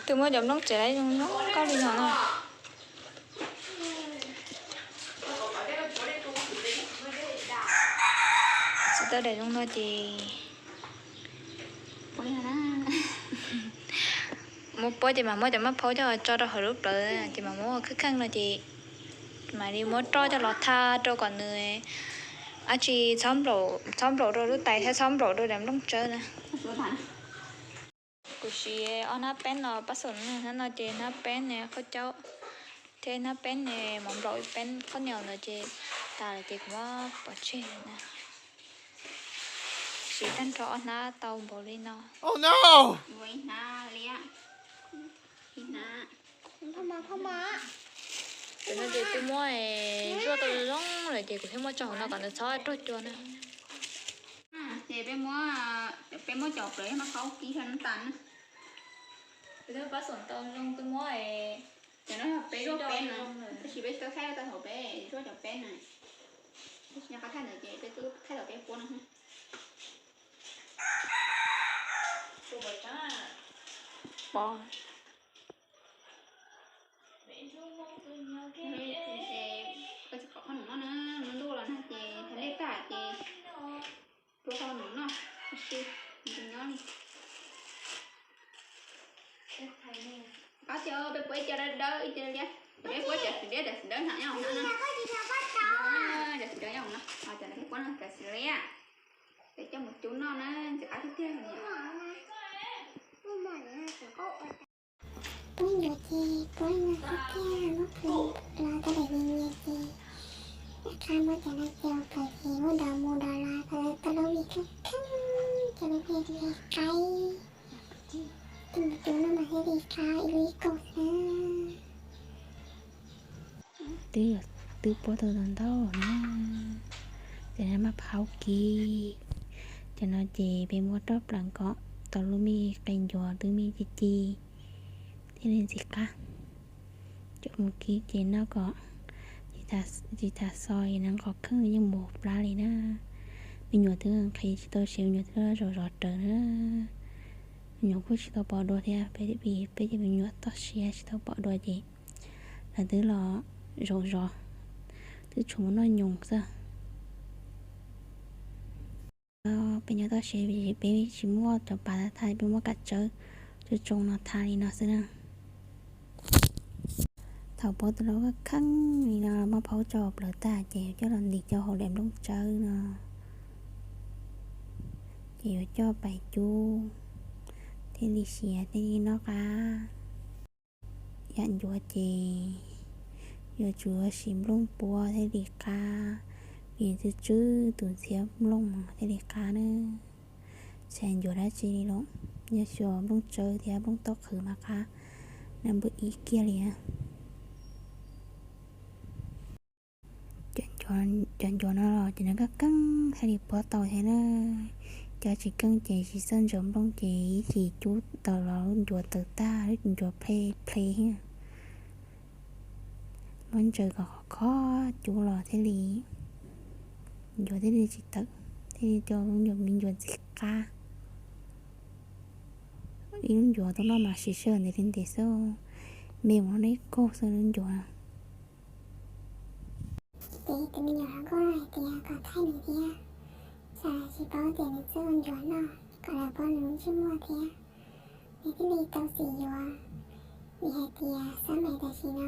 Twb muab cov nplooj tsev zoo zoo nkauj li no na. Tsis tau daim zoo no ces muab puab ces mas muab cov maj phaub coj tso rau hauv lub plawv ces mas muab ua kheej kheej no ces mam li muab roj coj los thaj rau kom nws dab tsi txhob nplaum rau lub tais thiab txhob nplaum rau daim nplooj tsawb na. Kuv siv ob hnab peeb no pab xum, hnab no ces hnab peeb ne qhaub caub, thiab hnab peeb ne mov nplaum, peeb qhaub nias ntawd ces tas lawm ces kuv muab pov tseg na. Siv tag nrho ob hnab tau npaum li no. Tam no ces twb muab zuaj tau zoo lawm ces kuv thiaj muab tso hauv no kom nws txhob raug cua na. Ces peb muab cov plaub maj phaub kib thiab nab tas na. Pab xum tau zoo twb muab, cov no yog peb zuaj peeb na, tab sis peb tsis tau thaij tau thaum peb zuaj cov peeb na. Tab sis nyob qab thaij ntawd ces peb twb thaij thaum peb puab no. Pov. Qhov no no na, ntuj los nag ces thaij dej tag ces rua qhov no noj, tab sis nyob li. Qab tias peb puab ib co dawb dawb ib co liab, peb puab cov xim liab, cov xim dawb hnyav nyob no, cov xim dawb nyob no, cov peb puab no cov xim liab, peb coj mus cub noj na, ntxim qab tiag tiag li. Puab ncuav ces puab no xwb tiag, muab pw los tau daim me nyias ces rov qab muab cov no ces ua plaws ces muab dov mus dov los tau lub me kheej kheej, cov me me qaib, tus mus cub no mas thiaj li qab ib lub ib kaug xwb. Twb yog twb puab tau ntau ntau na, ces maj phaub kib, cov no ces peb muab roj plaws kom tau lub me qe ncuav twb me ci ci thiaj li ntxim qab. Coj mus kib ces noj kom tsis tas xo es nws qhov kheej yeej mus plab li na. Me nyuam twb nqhis tsis tau siav, me nyuam twb zov zov raws na. Me nyuam kuj tsis tau pom dua thiab, peb vim peb cov me nyuam toj siab tsis tau pom dua ces lawv twb los zaum zov, twb tshuav mus noj nyoos xwb. Peb nyob toj siab peb tsis muaj cov pas thaj, peb muab kav tsawb tsoo tsoo no thaj li no xwb na. Thaum puab tau lub kheej li no maj phaub tso plaws tag ces yuav coj los ntim cov hauv daim nplooj tsawb no, ces yuav coj pais cub thiaj li siav thiaj li noj qab. Yam ncuav ces yuav tsum siv nplooj puab thiaj li qab, vim tsw tsw tus ntxhiab nplooj thiaj li qab na. Tsis ncuav dab tsi li los, yog xyuas nplooj tsawb thiab nplooj taub qhwv mas qab na npawb ib kiag li. Cov ncuav no los ces nws keej keej thiaj li puab tau thiab na. Cov tsis keej ces tsis txawj ntsaws nplooj ces ib chim cub tau los lub ncuav tawg tag, lub ncuav plhe plhe thiab. Muab ntsaws kom khov kho cub los thiaj li, ncuav thiaj li tsis tawg, thiaj li coj lub ncuav me ncuav ntxim qab. Ib lub ncuav tau noj mas siv sij hawm ntev li ntev xwb, me mus noj ib kaug xwb lub ncuav. Ces tus me nyuam hluas nkauj no hais tias kom thaij nws thiab, xav tsis paub tias nws txawj ua ncuav noj kom lawv paub nws lub ntsej muag thiab, nws thiaj li tau txim yuav. Vim hais tias xab mais tam sim no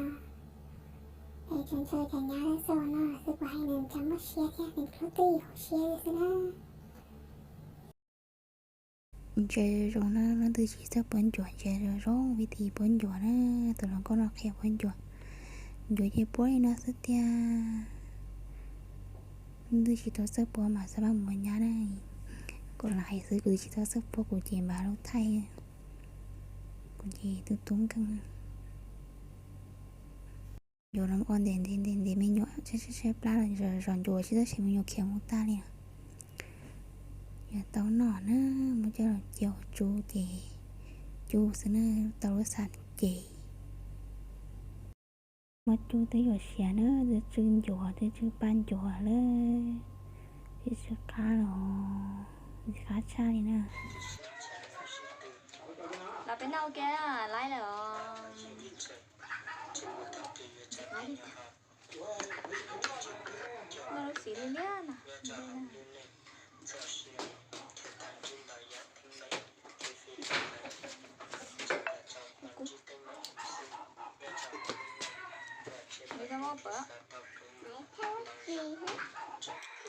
es tsuas ntshai cov nyab txawj ua noj xwb, kuv hais nws cov muaj siab thiab nws hlub twj ywm hauv siab xwb na. Ntsia zoo zoo na, leej twg tsis txawj puab ncuav ntsia zoo zoo vim tias puab ncuav na, tus hluas nkauj no qhia puab ncuav. Ncuav ces puab li no xwb tiag. Leej twg tsis tau txawj puab mas xav pab mus nyab na. Kuv lam hais xwb, kuv twb tsis tau txawj puab, kuv ces npav lub thaij, kuv ces tub tub nkeeg. Ncuav los ua ntev ntev ntev ntev me nyuam tshaib tshaib plab los zov ncuav tsis txawj siav, me nyuam khiav mus tag li. Yog tau noj na, muab coj los cia ua tsub ces cub xwb na, tau lub xav ces muab cub twb yuav siav na, twb tsw ncuav twb tsw paj ncuav lawm, twb tsw qab los ntxim qab tshaj li na. Los Peb noj ua ke, laib lawm os. Noj lub xim liab liab no.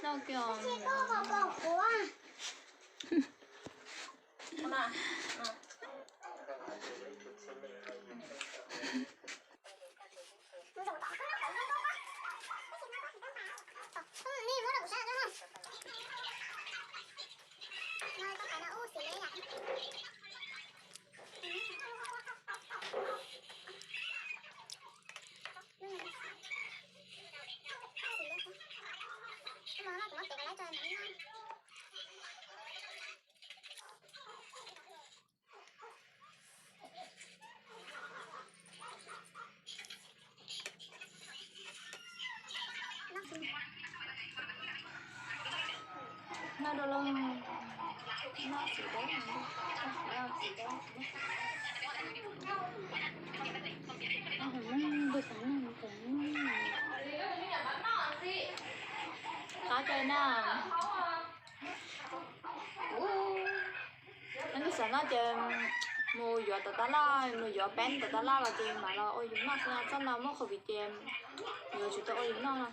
Noj kiag. Noj dua lawm, noj tsis deb, noj tsis deb. Qab kawg na. Nws xav noj ces mus yuav tom tab laj, mus yuav peb tom tab laj los ces mam los ua yus noj xwb, txoj no muaj covid ces yuav tsis tau ua yus noj no.